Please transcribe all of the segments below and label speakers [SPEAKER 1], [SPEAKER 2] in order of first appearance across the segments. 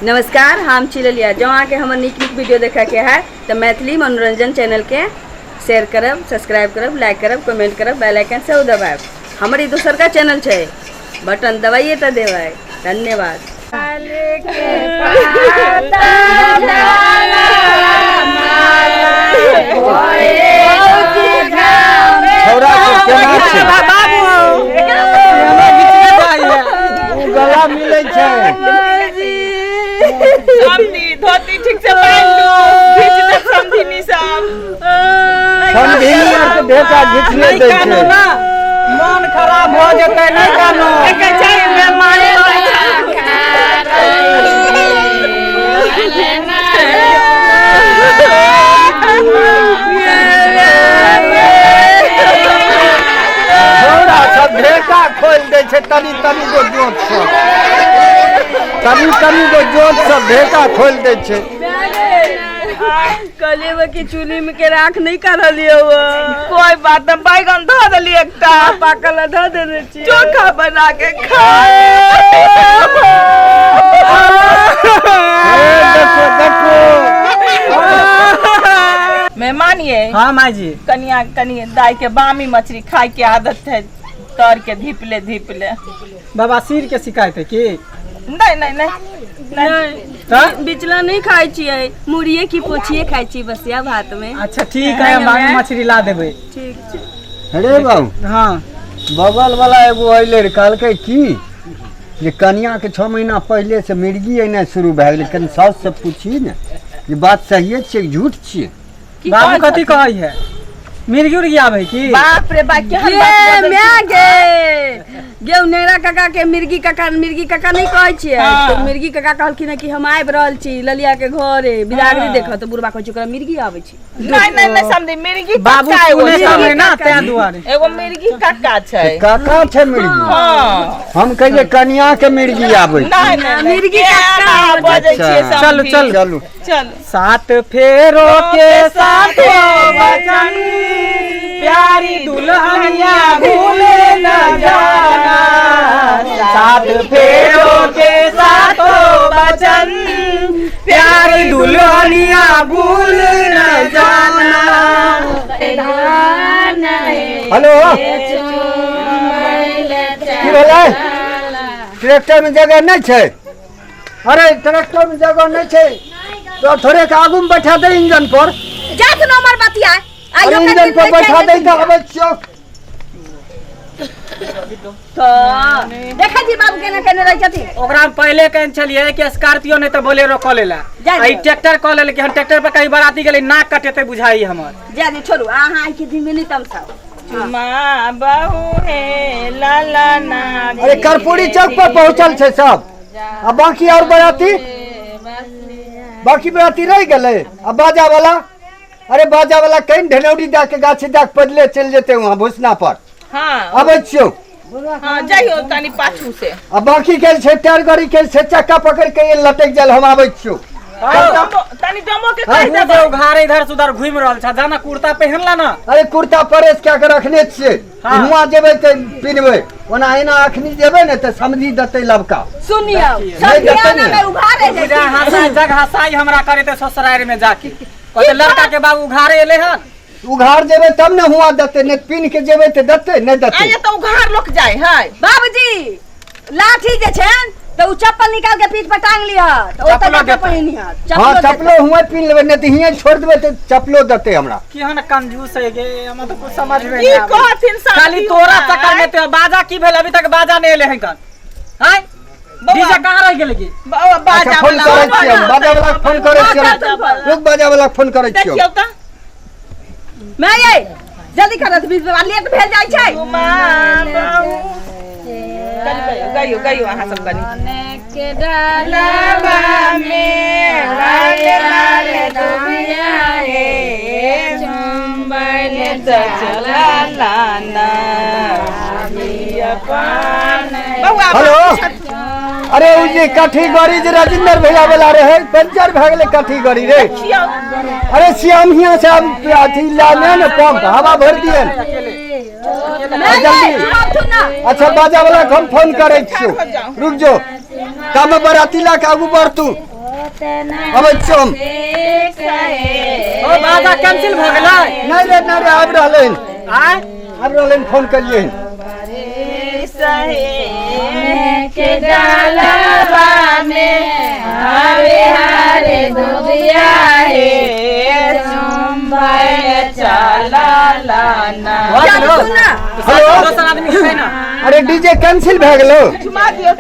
[SPEAKER 1] नमस्कार, हम छी ललिया। जँ अहाँके हमर नीक नीक वीडियो देखयके है तऽ मैथिली मनोरंजन चैनलके शेयर करब, सब्सक्राइब करब, लाइक करब, कमेंट करब, बेल आइकन सेहो दबायब। हमर ई दोसरका चैनल छै, बटन दबाइए तऽ देबै। धन्यवाद।
[SPEAKER 2] छौड़ा के केना छै? ओ गला मिलै छै।
[SPEAKER 3] समधी धोती ठीक से पहिन लू, घीच दे समधिनी सब।
[SPEAKER 2] समधिनी आर के ढेका घिचले दै छै।
[SPEAKER 4] मन खराब भऽ जेतै, नहि कानू।
[SPEAKER 3] एकर चाही मेहमान।
[SPEAKER 2] छौड़ा सब ढेका खोलि दै छै तनी तनी गो जोत सब, तनी तनी गो जोत सब ढेका खोलि दै छै।
[SPEAKER 1] कहलियै कि चूल्ही में के राख नहीं करलियै।
[SPEAKER 3] कोई बात नहीं, बैगन धो देली एकटा।
[SPEAKER 1] पाकल धऽ देने छी।
[SPEAKER 3] चोखा बना के खा।
[SPEAKER 2] हे देखो देखो।
[SPEAKER 3] मेहमान ये।
[SPEAKER 4] हाँ माई जी।
[SPEAKER 3] कनिया कनि दाई के बामी मछली खाय के आदत है, तर के धीपले धीपले।
[SPEAKER 4] बाबा सिर के शिकायत है की?
[SPEAKER 3] नहीं नहीं नहीं नहीं।
[SPEAKER 4] तऽ
[SPEAKER 1] बिचला नहीं खाइ छियै, मुड़िए की पोछिए खाइ छी बसिया भात में।
[SPEAKER 4] अच्छा ठीक है, हम बामी मछली ला देबै।
[SPEAKER 1] ठीक छै।
[SPEAKER 2] अरे बाबू।
[SPEAKER 4] हाँ।
[SPEAKER 2] बगल वाला एगो अयलै रे, कहलकै की जे कनिया के 6 महीना पहिले से मिर्गी एनाइ शुरू भए गेलै, कनि साउस से पूछी ने जे बात सहिए छियै कि झूठ छियै।
[SPEAKER 3] की
[SPEAKER 4] बाबू
[SPEAKER 3] कहै
[SPEAKER 4] कथी कहै है? मिर्गी उर्गी आबै की?
[SPEAKER 3] बाप रे बा, केहन
[SPEAKER 1] ये
[SPEAKER 3] बात बजै
[SPEAKER 1] माय
[SPEAKER 3] छी?
[SPEAKER 1] गे गेहूँ नेरा काका के मिर्गी काका, मिर्गी काका नहीं कहै छियै?
[SPEAKER 3] हाँ।
[SPEAKER 1] तऽ मिर्गी काका कहलखिन हँ कि हम आबि रहल छी ललिया के घरे बिदागरी।
[SPEAKER 3] हाँ।
[SPEAKER 1] देखऽ तऽ बुढ़बा कहै छै ओकरा मिर्गी आबै छै।
[SPEAKER 3] नहीं नहीं नहीं समझी, मिर्गी
[SPEAKER 4] बाबू
[SPEAKER 3] कक्का एगो
[SPEAKER 4] सुने
[SPEAKER 3] छै।
[SPEAKER 4] सब है ना, तें दुआरे।
[SPEAKER 3] एगो मिर्गी कक्का छै।
[SPEAKER 2] काका छै मिर्गी?
[SPEAKER 3] हाँ।
[SPEAKER 2] हम कहिए कनिया के मिर्गी आबै छै।
[SPEAKER 3] नहीं नहीं नहीं।
[SPEAKER 1] मिर्गी
[SPEAKER 3] केहन
[SPEAKER 1] कक्का।
[SPEAKER 3] अहाँ बजै छियै?
[SPEAKER 2] अच्छा।
[SPEAKER 4] चलू,
[SPEAKER 3] समधी।
[SPEAKER 4] चलू।
[SPEAKER 2] चलू।
[SPEAKER 3] चलू।
[SPEAKER 4] सात फेरो के सातो वचन प्यारी दुल्हनिया भूल न जाना, सात फेरो के सातो वचन प्यारी दुल्हनिया भूल न जाना।
[SPEAKER 2] हेलो, की भेलै? ट्रैक्टर में जगह नहीं छै? अरे ट्रैक्टर में जगह नहीं छै तो थोड़े के आगू में बैठा दे इंजन पर।
[SPEAKER 1] जा तू नंबर बतिया।
[SPEAKER 2] अरे इंजन पर बैठा दे तऽ आबै छियौ।
[SPEAKER 1] तऽ देखै छी बाबू केना केने रहै छथिन।
[SPEAKER 4] ओकरा हम पहिले कहने छलियै कि स्कॉर्पियो नहीं तऽ बोलेरो कऽ लेला।
[SPEAKER 1] जा
[SPEAKER 4] आ ई
[SPEAKER 1] दियौ।
[SPEAKER 4] ट्रैक्टर कऽ लेलकै हन, ट्रैक्टर पर कहीं बराती गेलै नाक कटेतै बुझाई हमर।
[SPEAKER 1] जा दे, छोड़ू, अहाँ आइ के दिन में नहीं तमसाउ।
[SPEAKER 3] चुमा बहु हे लाला ना।
[SPEAKER 2] अरे कर्पूरी चौक पर पहुंचल छै सब, आ बाकी और बराती, बाकी बराती रहि गेलै। आ बाजा वाला, अरे बाजा वाला कहीं ढेनौरी दए के गाछी दए के पैदले चलि जेतै वहाँ भुसना पर।
[SPEAKER 3] हाँ।
[SPEAKER 2] अबै छियौ।
[SPEAKER 3] हाँ जाइयो तनी पाछू से।
[SPEAKER 2] आ बाकी के छै टायर गाड़ी के छै चक्का पकड़ के लटक जायल, हम आबै छियौ।
[SPEAKER 3] तनी डमो के
[SPEAKER 2] हाँ,
[SPEAKER 3] कहि
[SPEAKER 4] तू जे
[SPEAKER 3] देबै।
[SPEAKER 4] उघारे इधर से उधर घूमि रहल छ, जाना कुर्ता पहिनला ना।
[SPEAKER 2] अरे कुर्ता परेश कए के रखने छियै।
[SPEAKER 4] हाँ।
[SPEAKER 2] हुआँ जेबै तऽ पिन्हबै, ओना एना अखनी जेबै ने तऽ समझी देतै लबका।
[SPEAKER 1] सुनियौ,
[SPEAKER 2] नहीं देतै
[SPEAKER 1] समियाना
[SPEAKER 2] ने।
[SPEAKER 1] में उघारे जाइ
[SPEAKER 4] बुझा
[SPEAKER 1] छै।
[SPEAKER 4] हंसाई जग हंसाई हमरा करेते ससुरारि में जाके कहते लड़का के बाबू उघारे एले हन।
[SPEAKER 2] उघार जेबै तब ने हुआँ देतै, नहि पिन्ह के जेबै तऽ देतै नहि देतै।
[SPEAKER 3] आइए तऽ उघार लोक जाइ है।
[SPEAKER 1] बाबूजी लाठी जे छनि तऽ उ चप्पल निकाल के पीठ पर टांग लिह तऽ ओतऽ
[SPEAKER 4] चप्पलो
[SPEAKER 1] जाके
[SPEAKER 4] देतै।
[SPEAKER 1] पहिनिह।
[SPEAKER 2] हाँ
[SPEAKER 1] चप्पलो देतै।
[SPEAKER 2] चप्पलो हुआँ पिन्ह लेबै, नहि तऽ हियाँ छोड़ि देबै तऽ चप्पलो देतै हमरा।
[SPEAKER 4] केहन कंजूस है गे, हमरा तऽ कुछ समझ में
[SPEAKER 3] की
[SPEAKER 4] नहीं आबै।
[SPEAKER 3] कहथिन
[SPEAKER 4] खाली
[SPEAKER 3] शांति
[SPEAKER 4] तोरा
[SPEAKER 3] हुआ?
[SPEAKER 4] चक्कर में ते बाजा की भेल, अभी तक बाजा नहीं एले हन कन। हाय
[SPEAKER 3] बौआ।
[SPEAKER 4] डीजे कहाँ रह गेलै की?
[SPEAKER 3] बौआ, बाजा
[SPEAKER 2] अच्छा फोन
[SPEAKER 3] वाला
[SPEAKER 2] करै छियै हम, बाजा वाला के फोन करै छियै।
[SPEAKER 3] बाजा वाला।
[SPEAKER 2] रुक, बाजा वाला के फोन करै छियै।
[SPEAKER 3] देखियौ तऽ।
[SPEAKER 1] माय यै जल्दी करत, बीच में लेट भेल जाइ छै।
[SPEAKER 3] चुमा बहु कनि गइयो गइयो गइयो अहाँ सब कनि
[SPEAKER 5] के डालबा में लाल लाल दुबिया हे चुम्बल
[SPEAKER 3] चला लाना बौआ।
[SPEAKER 2] हेलो, अरे उ जे काठी गाड़ी जे राजेंद्र भैया वाला रहे, पंचर भए गेलै काठी गाड़ी रे।
[SPEAKER 3] देखियौ।
[SPEAKER 2] अरे श्याम हियाँ से अब अथी ला ने पंप हवा भर दिए।
[SPEAKER 1] नहीं
[SPEAKER 2] जल्दी।
[SPEAKER 1] नहीं चुमाथुन ना।
[SPEAKER 2] अच्छा बाजा वाला के हम फोन करै छियौ, रुक जो। कामे बराती ला के आगू बढ़ तू। अबै छियौ हम।
[SPEAKER 4] ओ बाजा कैंसिल भ गेलै।
[SPEAKER 2] नहीं रे नहीं रे, आबि रहलै हन।
[SPEAKER 4] आय
[SPEAKER 2] आबि रहलै हन, फोन कलियै हन।
[SPEAKER 5] के डालबा में हरे हरे दुबिया हे चुम्बल चला लाना।
[SPEAKER 1] चुमाथुन ना।
[SPEAKER 2] हेलो।
[SPEAKER 4] दोसर आदमी छै ना।
[SPEAKER 2] अरे डीजे कैंसिल भए गेलो।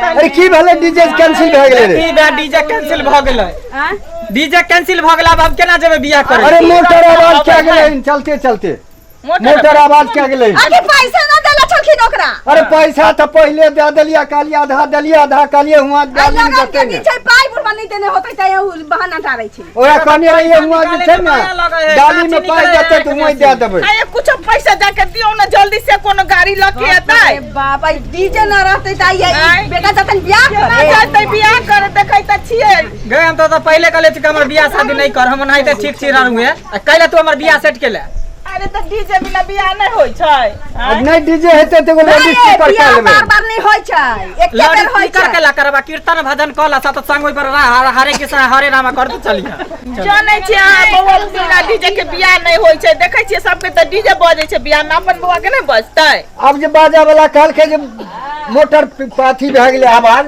[SPEAKER 2] अरे की भेलै डीजे कैंसिल भए गेलै रे?
[SPEAKER 4] की बे डीजे कैंसिल भ गेलै?
[SPEAKER 1] आँय?
[SPEAKER 4] डीजे कैंसिल भ गेलै, आब हम केना जेबै बियाह करे?
[SPEAKER 2] अरे मोटर आवाज क्या गेलै हन? चलते चलते मोटर आवाज क्या गेलै हन?
[SPEAKER 1] आगे पैसा ना देला छलखिन ओकरा।
[SPEAKER 2] अरे पैसा तऽ पहिले दए देलियै, कहलियै आधा देलियै, आधा कहलियै हुआँ
[SPEAKER 1] आइ
[SPEAKER 2] डाली में
[SPEAKER 1] लगन के
[SPEAKER 2] देतै
[SPEAKER 1] दिन
[SPEAKER 2] ने।
[SPEAKER 1] छै, पाइ बुढ़बा नहि देने होतै तऽ उ बहाना टारै छै।
[SPEAKER 2] ओकरा कहने रहियै हुआँ जे छै ने डाली में पाइ देतै तऽ हुआँ दए देबै।
[SPEAKER 3] अरे कुछ पैसा जाके दियौ ना जल्दी से, कोनो गाड़ी लऽ के एतै।
[SPEAKER 1] अरे बाप, आइ डीजे ना रहतै तऽ आइ
[SPEAKER 3] आँय?
[SPEAKER 1] बेटा जखन बियाह
[SPEAKER 3] केना
[SPEAKER 1] करे
[SPEAKER 3] जेतै बियाह करे, देखै तऽ छियै।
[SPEAKER 4] गए हम तो पहिले कहले छी कि हमर बियाह शादी नहीं कर, हम ओनाहिते ठीक छी रहू है। आ कैला तू हमर बियाह सेट केले?
[SPEAKER 3] अरे तऽ डीजे बिना बियाह नहि होइ छै।
[SPEAKER 2] आ नहि डीजे हेतै तऽ एगो लाउड
[SPEAKER 1] नहीं,
[SPEAKER 2] स्पीकर कए
[SPEAKER 1] बियाह
[SPEAKER 2] लेबै।
[SPEAKER 1] बार बार नहीं होइ छै, एके
[SPEAKER 4] लाउड
[SPEAKER 1] बेर होइ
[SPEAKER 4] स्पीकर
[SPEAKER 1] छै।
[SPEAKER 4] केला करबा, कीर्तन भजन कला सत संग ओइ पर हरे कृष्ण हरे रामा करते चलिया।
[SPEAKER 3] जानै छियै अहाँ बौआ, बिना डीजे के बियाह नहि होइ छै। देखै छियै सबके तऽ डीजे बजै छै बियाह मे, अपन बौआ के नहि बजतै?
[SPEAKER 2] आब जे बाजा वाला कहलकै जे मोटर अथी भए गेलै आवाज,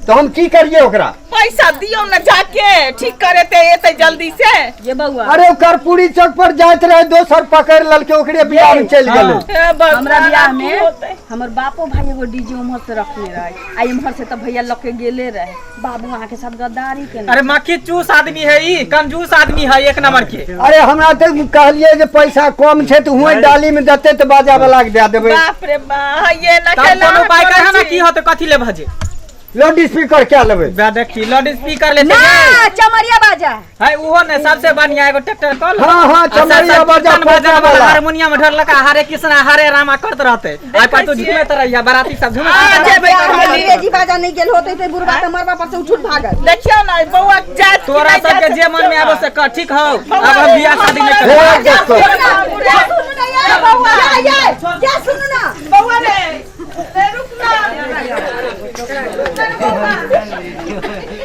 [SPEAKER 2] तऽ हम की करियै ओकरा?
[SPEAKER 3] पैसा दियौ ने जाके ठीक करेतै एतै जल्दी से।
[SPEAKER 1] ये बौआ,
[SPEAKER 2] अरे ओ कर्पूरी चौक पर जाइत रहे, दोसर पकड़ि लेलकै, ओकरे बियाह में चलि गेलै।
[SPEAKER 3] हे भगवान,
[SPEAKER 1] हमरा बियाह
[SPEAKER 3] आब की
[SPEAKER 1] में
[SPEAKER 3] होतै?
[SPEAKER 1] हमर बापो भाई एगो डीजे उम्हर से रखने रहे, आ इम्हर से तऽ भैया लऽ के गेले रहे। बाबू अहाँ के साथ गद्दारी केने।
[SPEAKER 4] अरे मक्खी चूस आदमी है ई, कंजूस आदमी है एक नंबर के।
[SPEAKER 2] अरे हमरा तऽ कहलियै जे पैसा कम छै तऽ हुएँ डाली में देतै तऽ बाजा वाला के दए देबै।
[SPEAKER 3] बाप रे बा, ये ना
[SPEAKER 4] तब
[SPEAKER 3] केला
[SPEAKER 4] कोनो उपाय
[SPEAKER 3] करै
[SPEAKER 4] कहे ना
[SPEAKER 3] छी।
[SPEAKER 4] की होते, कथी ले भजे?
[SPEAKER 2] लाउड स्पीकर क्या लेबै?
[SPEAKER 4] बे देखी लाउड स्पीकर ले
[SPEAKER 1] ना चमरिया बाजा
[SPEAKER 4] है उहो ने सबसे बढ़िया एगो ट्रैक्टर कल।
[SPEAKER 2] हाँ, हाँ, चमरिया बाजा,
[SPEAKER 4] भजन
[SPEAKER 2] वाला।
[SPEAKER 4] हारमोनियम में ढोलक हरे कृष्णा हरे रामा करत रहते। आइ पर तू झूमैत रहिया, बाराती सब झूमैत
[SPEAKER 3] आ,
[SPEAKER 4] रहते।
[SPEAKER 3] जेबै
[SPEAKER 1] बियाह में
[SPEAKER 3] तऽ
[SPEAKER 1] अंग्रेजी बाजा नहीं गेल होते तऽ बुढ़बा तऽ मरबा पर से उठ उठ भागल।
[SPEAKER 3] देखियौ ना बौआ जात कि
[SPEAKER 4] तोरा
[SPEAKER 3] नहि
[SPEAKER 4] सबके
[SPEAKER 3] जात
[SPEAKER 4] जे मन में आबो से कर, ठीक हौ? अब हम बियाह शादी नहीं
[SPEAKER 2] हे
[SPEAKER 4] करब।
[SPEAKER 2] देखो।